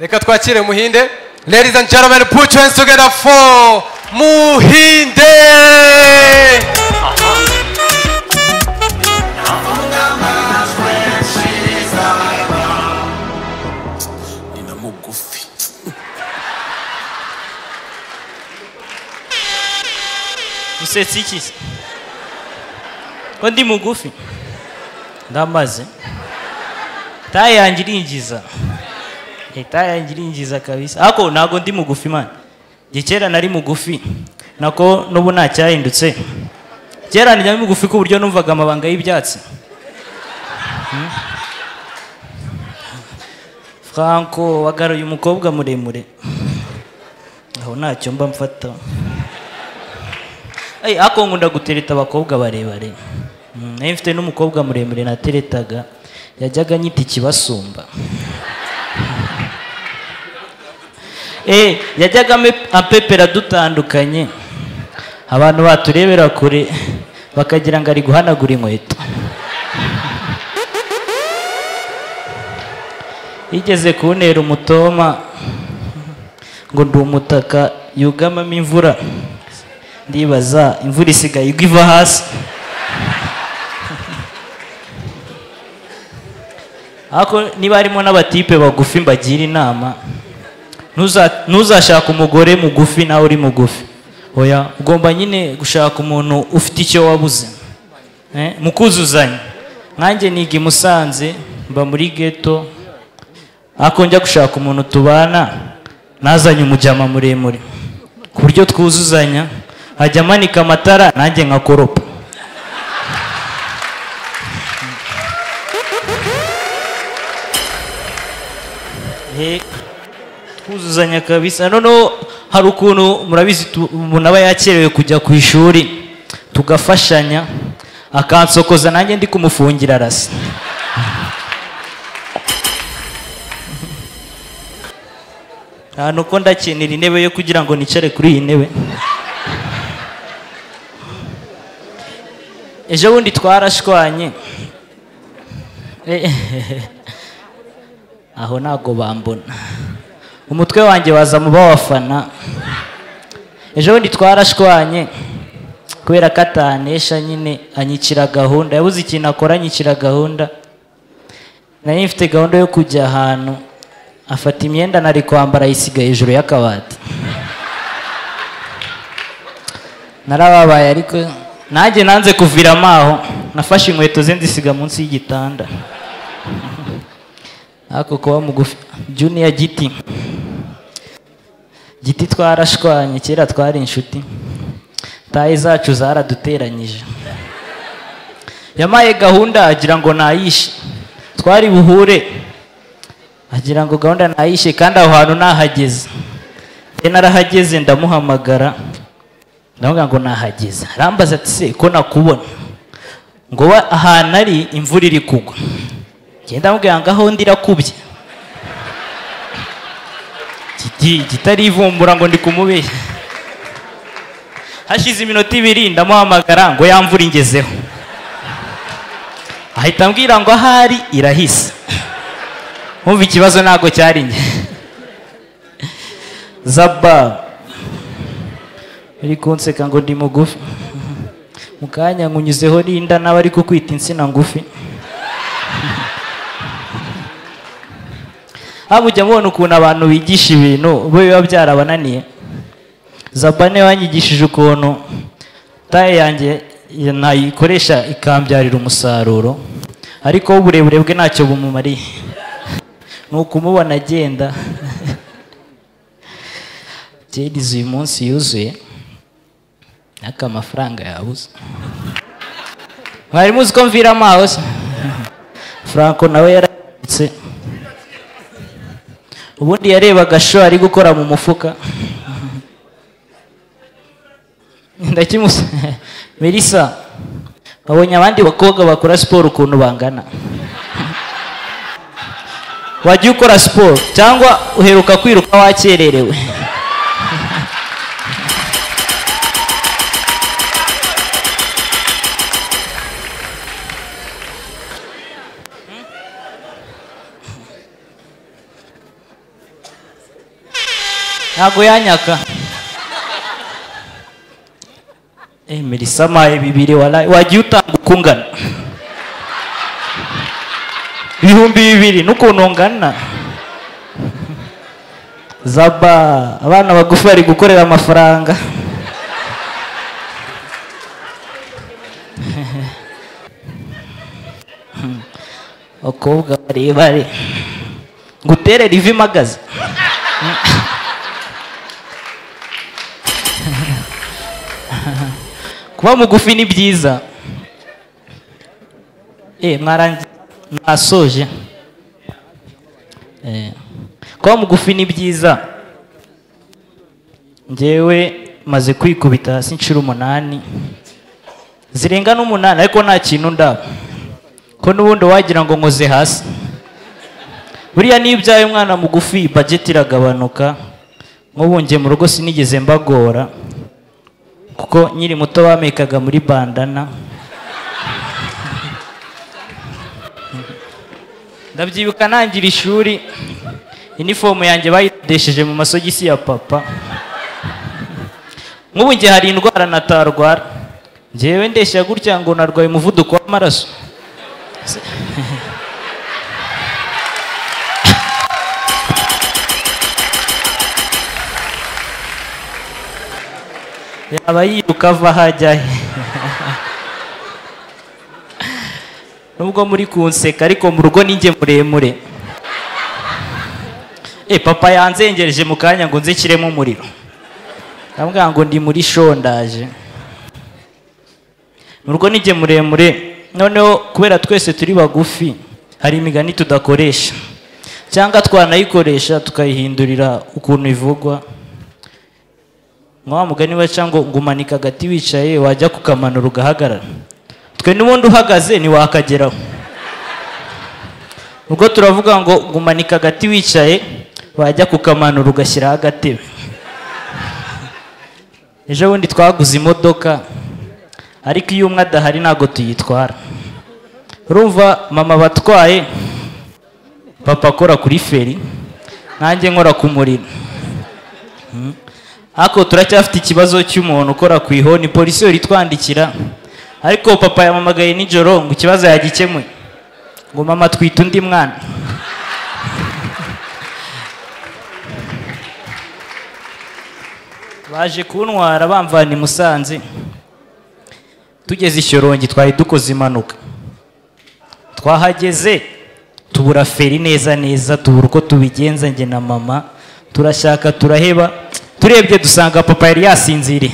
Reka twakire Muhinde. Ladies and gentlemen, put your hands together for Muhinde. Nina mugufi. Usetse iki se? Ko ndi mugufi ndamaze taye yanjye irinjiza. Taye yanjye irinjiza kabisa. Ariko ntago ndi mugufi man. Njye kera nari mugufi nako n'ubu ntacyahindutse. Kera nari mugufi ku buryo numvaga amabanga y'ibyatsi. Franco wagaruye umukobwa muremure. Aho ntacyo mba mfata. Ay, ako nkunda gutereta abakobwa barebare. Nari mfite n'umukobwa muremure nateretaga, yajyaga anyita ikibasumba. Yajyaga ampepera dutandukanye, abantu baturebera kure bakagira ngo ari guhanagura inkweto. Yigeze kuntera umutoma ngo ndi umutaka yugamamo imvura. Ndibaza imvura isigaye igwa iva hasi. Ariko niba harimo n'abatipe bagufi mbagira inama, ntuzashaka umugore mugufi nawe uri mugufi. Oya, ugomba nyine gushaka umuntu ufite icyo wabuze, mukuzuzanya. Nkanjye niga i Musanze, mba muri ghetto, ariko njya gushaka umuntu tubana nazanye umujyama muremure ku buryo twuzuzanya, ajya amanika amatara nanjye nkakoropa. Twuzuzanya kabisa. Noneho hari ukuntu murabizi umuntu aba yakerewe kujya ku ishuri, tugafashanya, akansokoza nanjye ndi kumufungira arasa. Ahantu ko ndakenera intebe yo kugira ngo nicare kuri iyi ntebe. Ejo bundi twarashwanye. Aho ntago bambona. Umutwe wanjye waza mu bafana. Ejo bundi twarashwanye kubera ko atanesha nyine, anyicira gahunda. Yabuze ikintu akora anyicira gahunda. Nari mfite gahunda yo kujya ahantu, afata imyenda nari kwambara ayisiga hejuru y'akabati. Narababaye ariko nanjye nanze kuviramo aho, nafashe inkweto ze nzisiga munsi y'igitanda. Ariko kuba mugufi Junior Giti. Giti twarashwanye kera twari inshuti. Taye zacu zaraduteranyije. Yamaye gahunda agira ngo nayishe. Twari buhure agira ngo gahunda nayishe kandi aho hantu nahageze. Njye narahageze ndamuhamagara, ndavuga ngo nahageze. Arambaza ati se ko nakubona? Ngo ahantu ari imvura iri kugwa. Njye ndamubwira ngo aho ndirakubye. Giti kitarivumbura ngo ndi kumubeshya. Hashize iminota ibiri ndamuhamagara ngo ya mvura ingezeho. Ahita ambwira ngo ahari irahise. Nkumva ikibazo ntago cyari njye. Zaba uri kunseka ngo ndi mugufi. Mu kanya nkunyuzeho n'inda nawe ari kukwita insina ngufi. Haba ujya mubona ukuntu abantu bigisha ibintu bo biba byarabananiye. Zaba niwe wanyigishije ukuntu taye yanjye nayikoresha ikambyarira umusaruro, ariko uburebure bwe ntacyo bumumariye. Ni ukumubona agenda. Jedizi uyu munsi yuzuye aka amafaranga yabuze. Mwari muzi ko mvira amaso. Franco nawe yarabitse. Ubundi yarebaga show ari gukora mu mufuka. Ndakimusa Melissa, babonye abandi bakobwa bakora siporo ukuntu bangana. Wajya ukora siporo cyangwa uheruka kwiruka wakererewe? Ntabwo yanyaka. Melissa maye 2 wala wagiye utanga ukungana. 2000 n'ukuntu ungana. Zaba abana bagufi bari gukorera amafaranga. Abakobwa barebare nguterera ivi magaze. Kuba mugufi ni byiza. Mwasoje. Kuba mugufi ni byiza. Njyewe maze kwikubita hasi inshuro 8 zirenga n'8 ariko nta kintu ndaba. Ko n'ubundi wagira ngo nkoze hasi. Buriya nibyaye umwana mugufi budget iragabanuka. Nk'ubu nge mu rugo sinigeze mbagora kuko nkiri muto bamekaga muri bandana. Ndabyibuka nangira ishuri inifomu yanjye bayidesheje mu masogisi ya papa. Nk'ubu nge hari indwara natarwara. Njyewe ndeshya gutya ngo narwaye umuvuduko w'amaraso. Yaba yiruka ava hajya he. Nubwo muri kunseka ariko mu rugo ninjye muremure. Papa yanzengereje mu kanya ngo nzikiremo umuriro. Ndamubwira ngo ndi muri shondaje. Mu rugo ninjye muremure. Noneho kubera twese turi bagufi hari imigani tudakoresha cyangwa twanayikoresha tukayihindurira ukuntu ivugwa. Nka mugani baca ngo ngumanika agati wicaye wajya kukamanura ugahagarara. Twe n'ubundi uhagaze ntiwakageraho. Ubwo turavuga ngo ngumanika agati wicaye wajya kukamanura ugashyiraho agatebe. Ejo bundi twaguze imodoka ariko iyo umwe adahari ntabwo tuyitwara. Urumva mama batwaye, papa akora kuri feri, nanjye nkora ku muriro. Ariko turacyafite ikibazo cy'umuntu ukora ku ihoni, polisi yari twandikira. Ariko papa yamamagaye nijoro ngo ikibazo yagikemuye. Ngo mama twita undi mwana. Baje kuntwara bamvana i Musanze. Tugeze Ishyorongi twari dukoze impanuka. Twahageze tubura feri neza neza, tubura uko tubigenza njye na mama, turashaka turaheba, turebye dusanga papa yari yasinziriye.